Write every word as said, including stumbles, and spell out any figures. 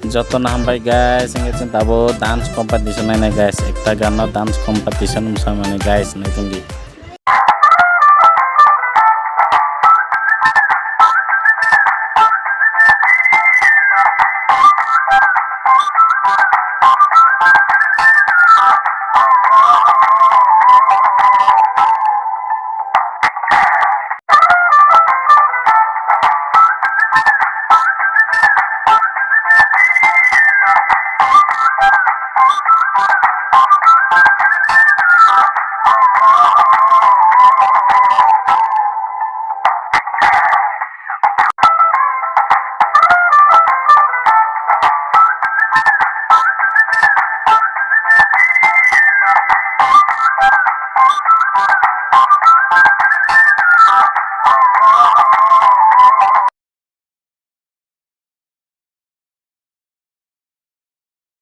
Jotono hambai guys, hingke chwng tabuk dance competition nainai guys, ekta ganno dance competition wngsa mani guys, naitongdi.